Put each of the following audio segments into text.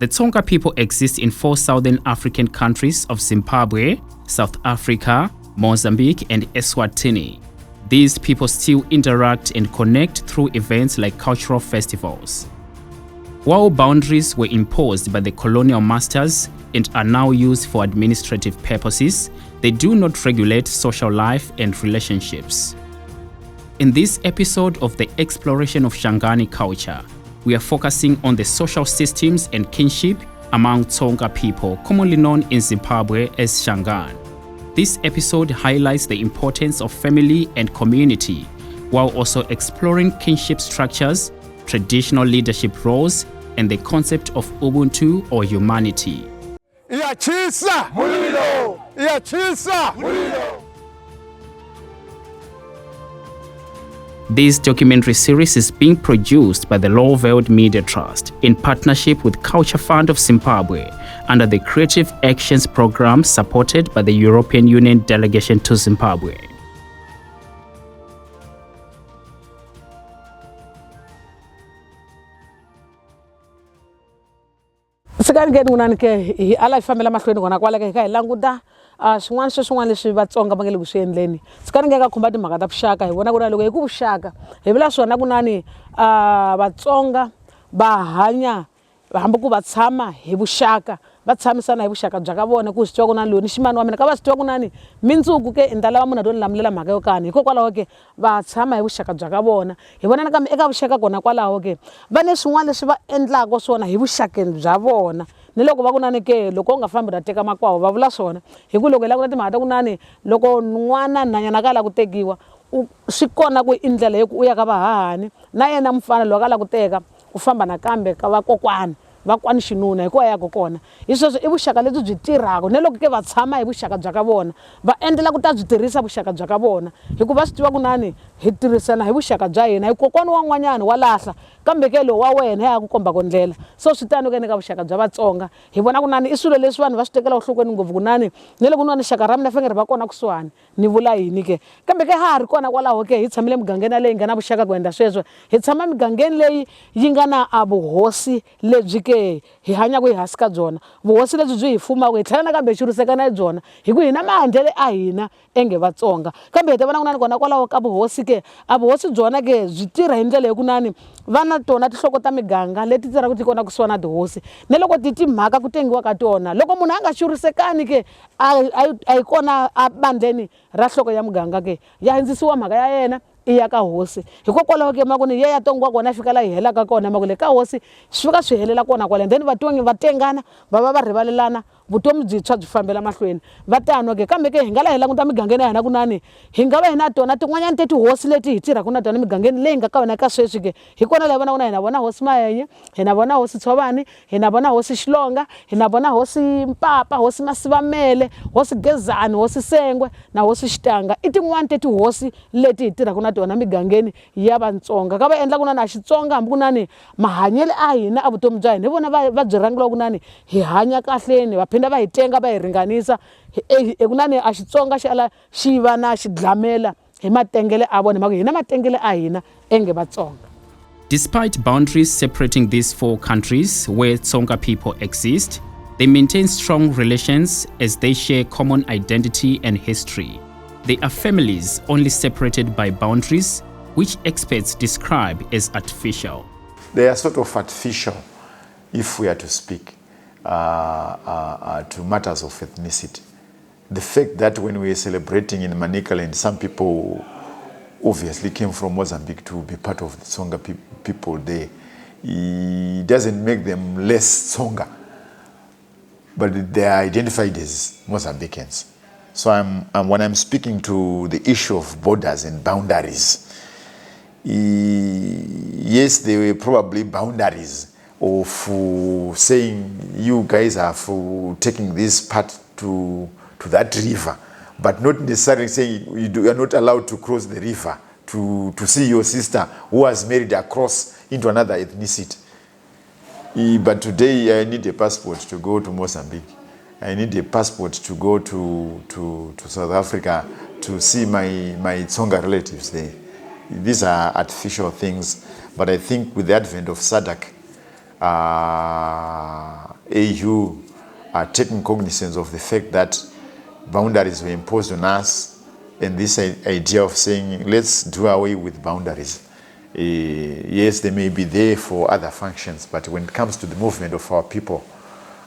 The Tsonga people exist in four southern African countries of Zimbabwe, South Africa, Mozambique, and Eswatini. These people still interact and connect through events like cultural festivals. While boundaries were imposed by the colonial masters and are now used for administrative purposes, they do not regulate social life and relationships. In this episode of the exploration of Shangani culture, we are focusing on the social systems and kinship among Tsonga people, commonly known in Zimbabwe as Shangaan. This episode highlights the importance of family and community, while also exploring kinship structures, traditional leadership roles, and the concept of Ubuntu or humanity. Iyachisa mulilo, iyachisa mulilo. This documentary series is being produced by the Lowveld Media Trust in partnership with Culture Fund of Zimbabwe under the Creative Actions Program supported by the European Union Delegation to Zimbabwe. Tshikani ke n'winani ke hi ala hi fambela mahlweni kona kwala ke hi kha hi languta a swin'wana swa swin'wana leswi Vatsonga va nga le ku swi endleni. Tshikani nge ka khumba timhaka ta vuxaka hi vona ku ri loko hi ku vuxaka hi vula swona ku nani a Vatsonga va hanya hambi ku va tshama hi vuxaka va tshamisana hi vuxaka bya ka vona ku swi tiva ku na loyi ni ximani wa mina ka va swi tiva ku nani mindzuku ke ni ta lava munhu a to ni lamulela mhaka yo karhi hikokwalaho ke va tshama hi vuxaka bya ka vona hi vona nakambe eka vuxaka kona kwalaho ke va ni swin'wana leswi va endlaka swona hi vuxakeni bya vona ni loko va ku nani ke loko u nga fambi u ta teka makwavo va vula swona hi ku loko hi languta timhaka ta ku nani loko n'wana nhwanyana ka la ku tekiwa u swi kona ku i ndlela yo ku u ya ka vahahani na yena mufana loko a lava ku teka u famba nakambe ka vakokwani vakwani xinuna hi ko a yaka kona hi sweswo i vuxaka lebyi byi tirhaka na loko ke va tshama hi vuxaka bya ka vona va endlela ku ta byi tirhisa vuxaka bya ka vona hikuva va swi tiva ku nani hi tirhisana hi vuxaka bya hina hi kokwana wan'wanyana wa lahla kambe ke lowu wa wena ya ku kombaka ndlela so swi tano ke ni ka vuxaka bya Vatsonga hi vona ku nani i swilo leswi vanhu va swi tekela enhlokweni ngopfu ku nani ni loko ni xaka ra mina fanele ri va kona kusuhani Ni vula yini ke? Kambe ke ha ha ri kona kwalaho ke, hi tshamile emigangeni yaleyi nga na vuxaka ku endla sweswo. Hi tshama emigangeni leyi yi nga na a vuhosi lebyi ke hi hanyaka ehansi ka byona, vuhosi lebyi byi hi fumaka, hi tlhela nakambe hi xurisekana hi byona, hi ku hina maendlele a hina enge Vatsonga. Kambe hi ta vona kunani kona kwalaho ka vuhosi ke, a vuhosi byona ke byi tirha hi ndlela yo kunani va na tona tinhloko ta miganga leti tirhaka ti kona kusuhana na tihosi, ni loko ti timhaka ku tengiwa ka tona. Loko munhu a nga xurisekani ke, a a yi kona a bandleni ra nhloko ya muganga ke ya hundzisiwa mhaka ya yena i ya ka hosi hikokwalaho ke mhaka ni ye ya tongiwa kona ya fika la yi helaka kona mhaka le ka hosi swi fika swi helela kona kwale then vatongi va tengana va va va rivalelana vutomi byintshwa byi fambela mahlweni va tano ke kambe ke hi nga la hi languta migangeni ya hina kunani hi nga va hi na tona tin'wanyana ta tihosi leti hi tirhaka na tona emigangeni leyi nga ka yona ka sweswi ke Hi kona la hi vonaka na hi na vona hosi Mahenye, hi na vona hosi Tshovani, hi na vona hosi Xilonga, hi na vona hosi Mpapa, hosi Masivamele, hosi Gezani, hosi Sengwe na hosi Xitanga. I tin'wani ta tihosi leti hi tirhaka na tona migangeni ya Vatsonga. Ka va endla ku na na Xitsonga hambi ku na ni mahanyelo a hina a vutomi bya hina hi vona va va byi rhangelaka ku na ni hi hanya kahleni va phinda va hi tenga va hi ringanisa ku na ni a Xitsonga xi ala xi va na xidlamela hi matengele a vona mhaka hina matengele a hina enge Vatsonga. Despite boundaries separating these four countries where Tsonga people exist, they maintain strong relations as they share common identity and history. They are families only separated by boundaries, which experts describe as artificial. They are sort of artificial if we are to speak to matters of ethnicity. The fact that when we were celebrating in Manicaland, some people obviously came from Mozambique to be part of the Tsonga people there, it doesn't make them less Tsonga, but they are identified as Mozambicans. So when I'm speaking to the issue of borders and boundaries, yes, there were probably boundaries of saying you guys are for taking this part to that river, but not necessarily saying you are not allowed to cross the river to see your sister who was married across into another ethnicity. But today I need a passport to go to Mozambique. I need a passport to go to South Africa to see my Tsonga relatives there. These are artificial things, but I think with the advent of SADC, AU are taking cognizance of the fact that boundaries were imposed on us, and this idea of saying let's do away with boundaries. Yes, they may be there for other functions, but when it comes to the movement of our people,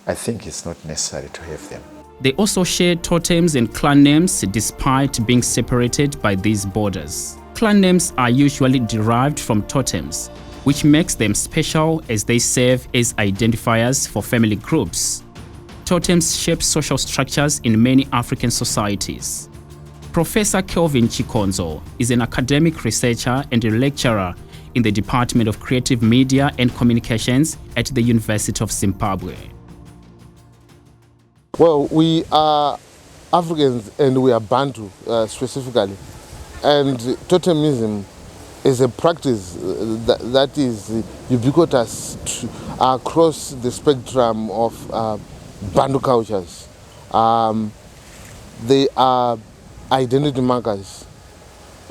I think it's not necessary to have them. They also share totems and clan names despite being separated by these borders. Clan names are usually derived from totems, which makes them special as they serve as identifiers for family groups. Totems shape social structures in many African societies. Professor Kelvin Chikonzo is an academic researcher and a lecturer in the Department of Creative Media and Communications at the University of Zimbabwe. Well, we are Africans and we are Bantu specifically. And totemism is a practice that is ubiquitous across the spectrum of Bantu cultures. They are identity markers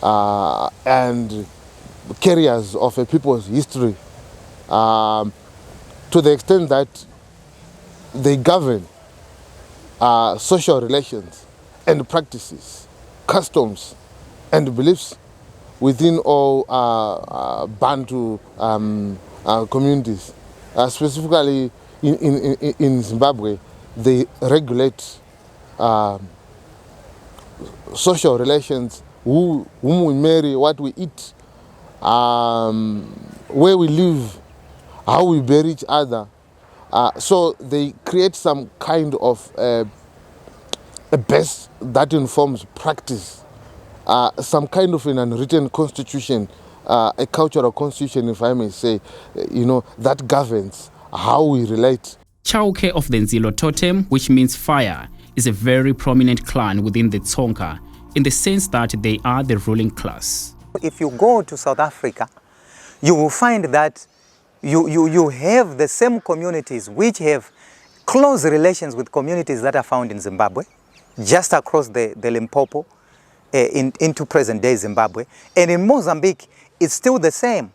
and carriers of a people's history to the extent that they govern social relations and practices, customs and beliefs within all Bantu communities. Specifically in Zimbabwe, they regulate social relations, whom we marry, what we eat, where we live, how we bury each other. So they create some kind of a base that informs practice, some kind of an unwritten constitution, a cultural constitution, if I may say, that governs how we relate. Chauke of the Nzilo totem, which means fire, is a very prominent clan within the Tsonga in the sense that they are the ruling class. If you go to South Africa, you will find that you have the same communities which have close relations with communities that are found in Zimbabwe, just across the Limpopo, into present-day Zimbabwe. And in Mozambique, it's still the same.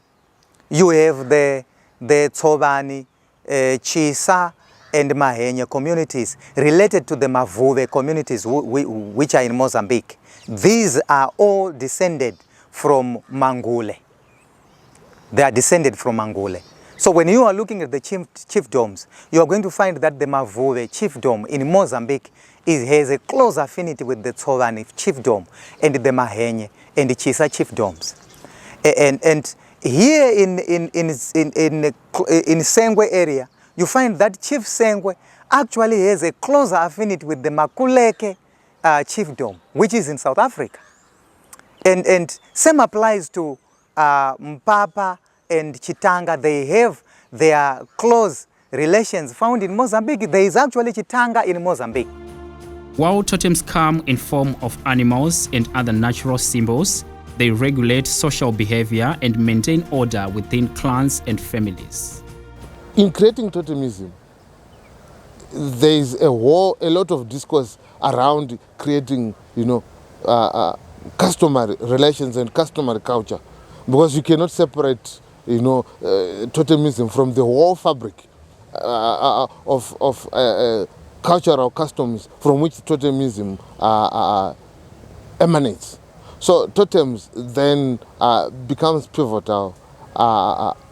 You have the Tsovani, Chisa, and Mahenye communities related to the Mavuve communities which are in Mozambique. These are all descended from Mangule. They are descended from Mangule. So when you are looking at the chiefdoms, you are going to find that the Mavuve chiefdom in Mozambique has a close affinity with the Tsovani chiefdom and the Mahenye and the Chisa chiefdoms. And here in Sengwe area, you find that Chief Sengwe actually has a closer affinity with the Makuleke chiefdom, which is in South Africa. And same applies to Mpapa and Chitanga. They have their close relations found in Mozambique. There is actually Chitanga in Mozambique. While totems come in form of animals and other natural symbols, they regulate social behavior and maintain order within clans and families. In creating totemism, there is a lot of discourse around creating, customary relations and customary culture, because you cannot separate, totemism from the whole fabric of cultural customs from which totemism emanates. So totems then becomes pivotal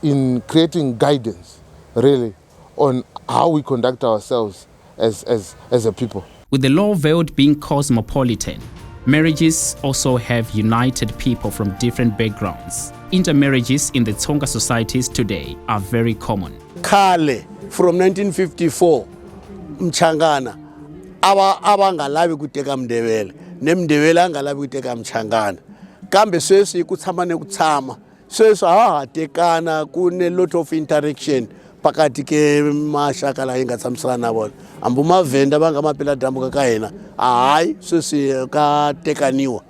in creating guidance, really, on how we conduct ourselves as a people. With the Lowveld being cosmopolitan, marriages also have united people from different backgrounds. Intermarriages in the Tsonga societies today are very common. Khale, from 1954, Mchangana, ava nga lavi ku teka Mndebele, ne Mndebele a nga lavi ku teka Mchangana. Kambe sweswi ku tshama ne ku tshama, sweswi a ha ha tekana, ku ne lot of interaction phakathi ke maxaka laha yi nga tshamisana na vona. Hambi mavhenda va nga mapela dyambu ka hina, hayi sweswi ka tekaniwa.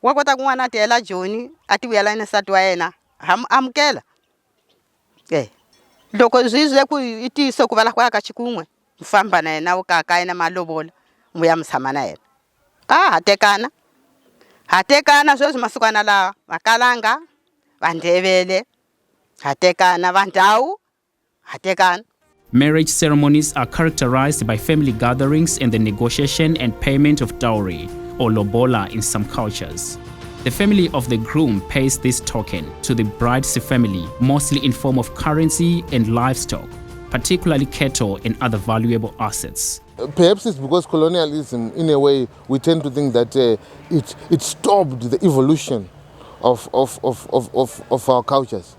Wa kota ku n'wana a tiyela Joni, a ti vuyela ni nsati wa yena, ha mu amukela. Loko swi ze ku i ntiyiso ku va la ku ya ka xikun'we, mi famba na yena u kaya ka yena malovola, mi ya mi tshama na yena. A ha tekana. Ha tekana sweswi masikwana lawa, Vakalanga, Vandebele, ha tekana, Vandhawu, Ha tekana. Marriage ceremonies are characterized by family gatherings and the negotiation and payment of dowry, or lobola in some cultures. The family of the groom pays this token to the bride's family, mostly in form of currency and livestock, particularly cattle and other valuable assets. Perhaps it's because colonialism, in a way, we tend to think that it stopped the evolution of our cultures.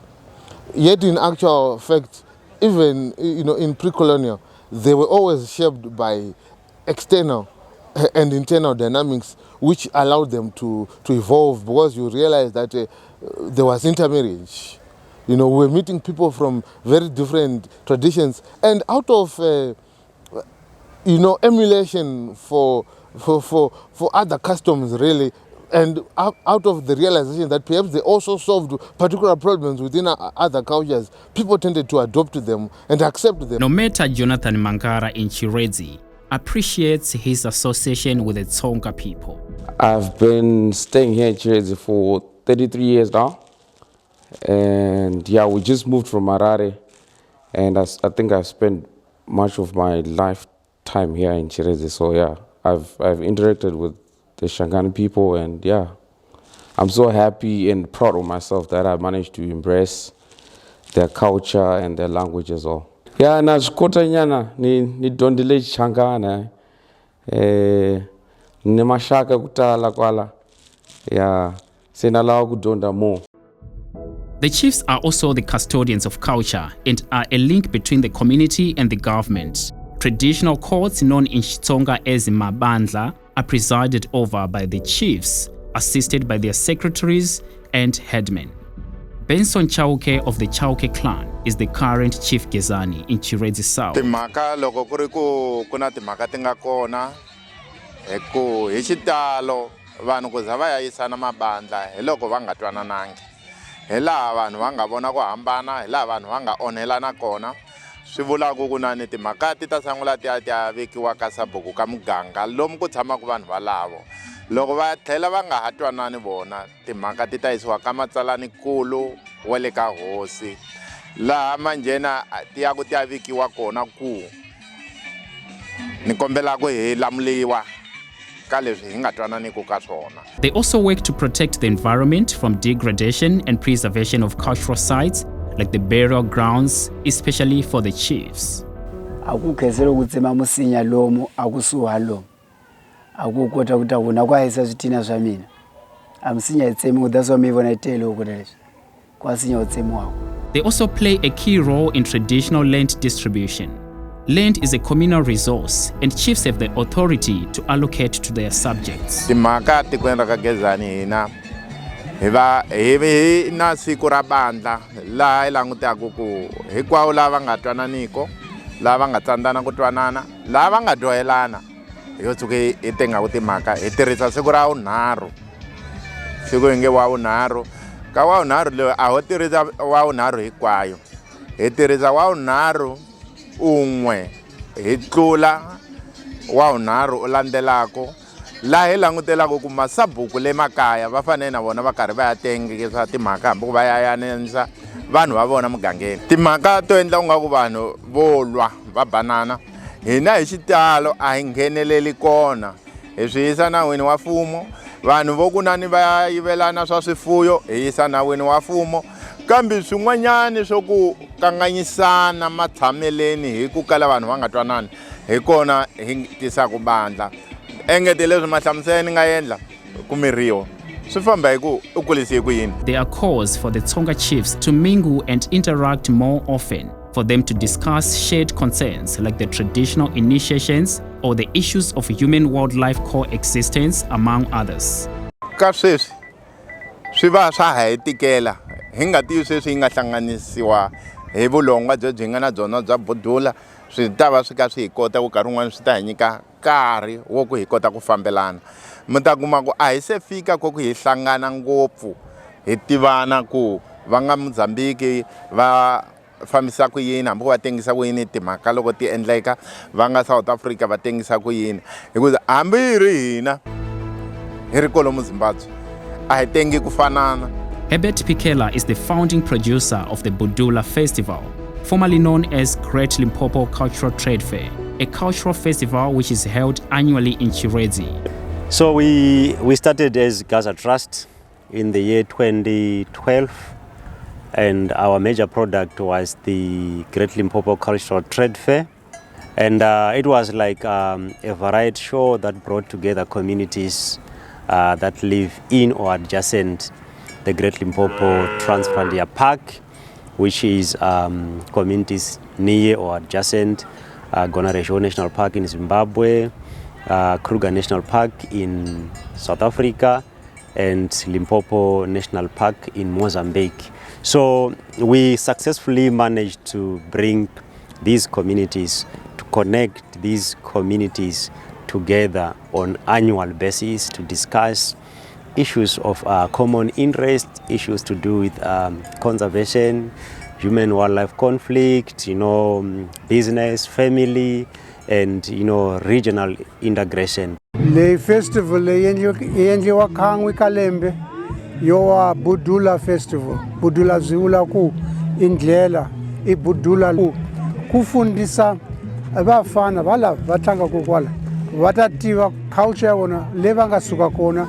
Yet in actual fact, even in pre-colonial, they were always shaped by external and internal dynamics which allowed them to evolve, because you realize that there was intermarriage. We were meeting people from very different traditions, and out of emulation for other customs, really, and out of the realization that perhaps they also solved particular problems within other cultures, people tended to adopt them and accept them. No matter Jonathan Mangara in Chiredzi appreciates his association with the Tsonga people. I've been staying here in Chiredzi for 33 years now. And we just moved from Harare. And I think I've spent much of my lifetime here in Chiredzi. I've interacted with the Shangani people, and I'm so happy and proud of myself that I managed to embrace their culture and their language as well. Yeah, na swi kota nyana ni dyondzile Xichangana, ni maxaka ku tala kwala. Yeah, se na lava ku dyondza more. The chiefs are also the custodians of culture and are a link between the community and the government. Traditional courts, known in Xitsonga as Mabandla, are presided over by the chiefs, assisted by their secretaries and headmen. Benson Chauke of the Chauke clan is the current Chief Gezani in Chiredzi South. Timhaka loko ku ri ku ku na timhaka ti nga kona hi ku hi xitalo vanhu ku za va ya yisana mabandla hi loko va nga twananangi, hi laha vanhu va nga vona ku hambana, hi laha vanhu va nga onhelana kona. Swi vulaka ku na ni timhaka ti ta sungula ti ya ti ya vekiwa ka sabhuku ka muganga lomu ku tshamaka vanhu valavo. Loko va tlhela va nga ha twanani vona, timhaka ti ta yisiwa ka matsalaninkulu wa le ka hosi, laha manjhena ti ya ku ti ya vekiwa kona ku ni kombela ku hi lamuriwa ka leswi hi nga twananiku ka swona. They also work to protect the environment from degradation and preservation of cultural sites like the burial grounds, especially for the chiefs. A ku khensela ku tsema musinya lomu a kusuhi lomu a ku kota ku ta vona ku hahisa switina swa mina a misinya yi tsemiwa, that's why mi yi vona yi tele ku leswi ku a sinya wu tsemiwaka. They also play a key role in traditional land distribution. Land is a communal resource, and chiefs have the authority to allocate to their subjects. Timhaka tikweni ra ka Gezani, hina hi va hi hi na siku ra bandla laha hi langutaka ku hinkwavo lava nga twananiko, lava nga tsandzana ku twanana, lava nga dyohelana, hi yo tshuka hi tengaku timhaka hi tirhisa siku ra vunharhu. Siku hi nge wa vunharhu, ka wa vunharhu loyi a ho tirhisa wa vunharhu hinkwayo, hi tirhisa wa vunharhu un'we hi tlula wa vunharhu u landzelaka, laha hi langutelaka ku masabhuku le makaya va fanele na vona va karhi va ya tengisa timhaka hambi ku va ya yanisa vanhu va vona mugangeni. Timhaka to endla ku nga ku vanhu vo lwa va banana, hina hi xitalo a hi ngheneleli kona, hi swi yisa nawini wa mfumo. Vanhu vo ku na ni va yivelana swa swifuyo hi yisa nawini wa mfumo, kambe swin'wanyani swo ku kanganyisana matshameleni hi ku kala vanhu va nga twanani, hi kona hi tisaka bandla. Engete leswi mahlamuselo ni nga endla ku miriwa swi famba hi ku u kulisiwe ku yini. There are calls for the Tsonga chiefs to mingle and interact more often, for them to discuss shared concerns like the traditional initiations or the issues of human-wildlife coexistence, among others. Ka sweswi swi va swa ha hi tikela, hi nga tivi sweswi yi nga hlanganisiwa hi vulongwa byo byi nga na byona bya budula, swi ta va swi ka swi hi kota ku nkarhi wun'wani swi ta hi nyika nkarhi wo ku hi kota ku fambelana. Mi ta kuma ku a hi se fika ko ku hi hlangana ngopfu hi tivana ku va nga Mozambique va fambisa ku yini, hambi ku va tengisa ku yini timhaka loko ti endleka, va nga South Africa va tengisa ku yini, hikuva hambi hi ri hina hi ri kolomu Zimbabwe a hi tengi ku fanana. Herbert Pikela is the founding producer of the Budula Festival. formerly known as Great Limpopo Cultural Trade Fair, a cultural festival which is held annually in Chiredzi. So we started as Gaza Trust in the year 2012, and our major product was the Great Limpopo Cultural Trade Fair. And it was like a variety show that brought together communities that live in or adjacent the Great Limpopo Transfrontier Park, which is communities near or adjacent Gonarezhou National Park in Zimbabwe, Kruger National Park in South Africa, and Limpopo National Park in Mozambique. So we successfully managed to bring these communities, to connect these communities together on annual basis to discuss issues of common interest, issues to do with conservation, human-wildlife conflict, you know, business, family, and, you know, regional integration. Leyi festival leyi yi endliwa kan'we ka lembe yo wa Budula Festival. Budula swi vula ku i ndlela, i budula ku fundisa vafana va lava va tlangaka kwala va ta tiva culture ya vona leyi va nga suka kona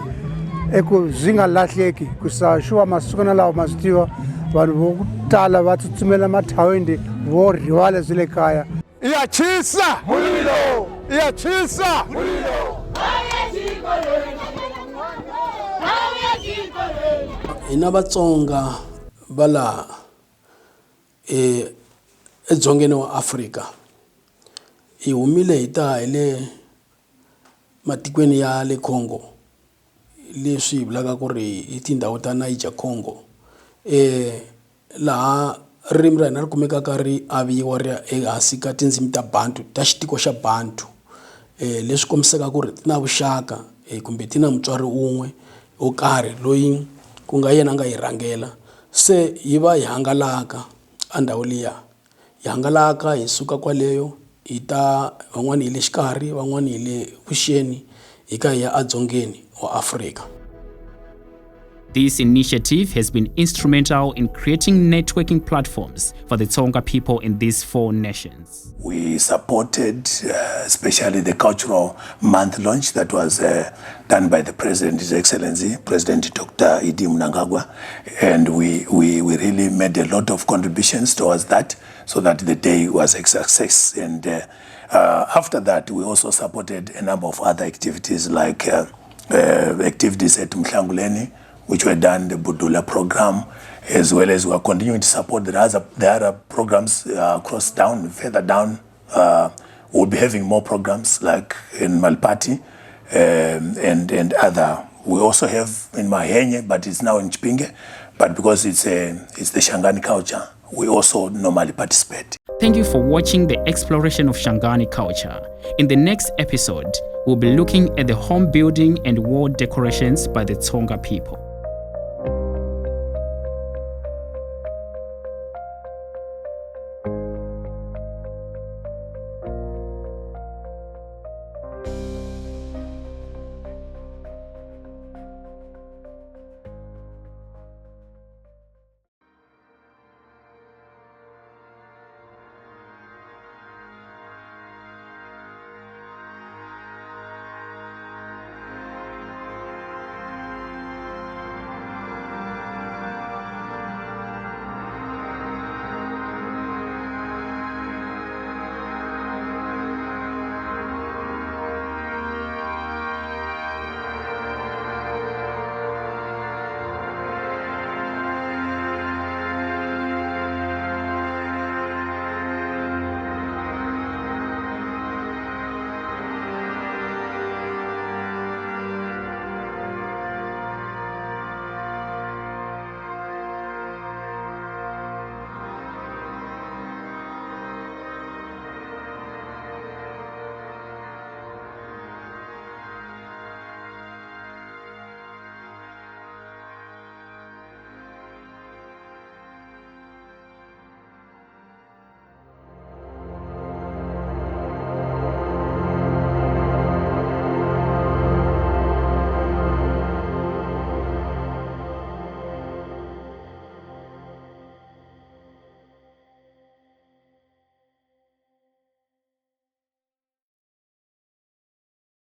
eku byi nga lahleki ku sa xuva masiku na lawa ma swi tiva vanhu vo ku tala va tsutsumela mathawindi vo rivala swi le kaya. Iyachisa mulilo, iyachisa mulilo. Hina Vatsonga va laha edzongeni wa Afrika hi humile hi ta hi le matikweni ya le Congo leswi hi vulaka ku ri i tindhawu ta Niger Congo laha ririmi ra hina ri kumekaka ri aviwa ri ya ehansi ka tindzimi ta Bantu ta xitiko xa Bantu leswi kombisaka ku ri ti na vuxaka kumbe ti na mutswari wun'we wo karhi loyi ku nga yena a nga yi rhangela se yi va yi hangalaka a ndhawu liya hi hangalaka hi suka kwaleyo hi ta van'wani hi le xikarhi van'wani hi le vuxeni hi ka hi ya edzongeni wa Afrika. This initiative has been instrumental in creating networking platforms for the Tsonga people in these four nations. We supported especially the Cultural Month launch that was done by the President, His Excellency, President Dr. E.D. Mnangagwa, and we really made a lot of contributions towards that so that the day was a success. And after that, we also supported a number of other activities like activities at Mhlanguleni, which were done, the Budula program, as well as we are continuing to support the other programs across down, further down. We'll be having more programs like in Malpati and other. We also have in Mahenye, but it's now in Chipinge. But because it's the Shangani culture, we also normally participate. Thank you for watching the exploration of Shangani culture. In the next episode, we'll be looking at the home building and wall decorations by the Tsonga people.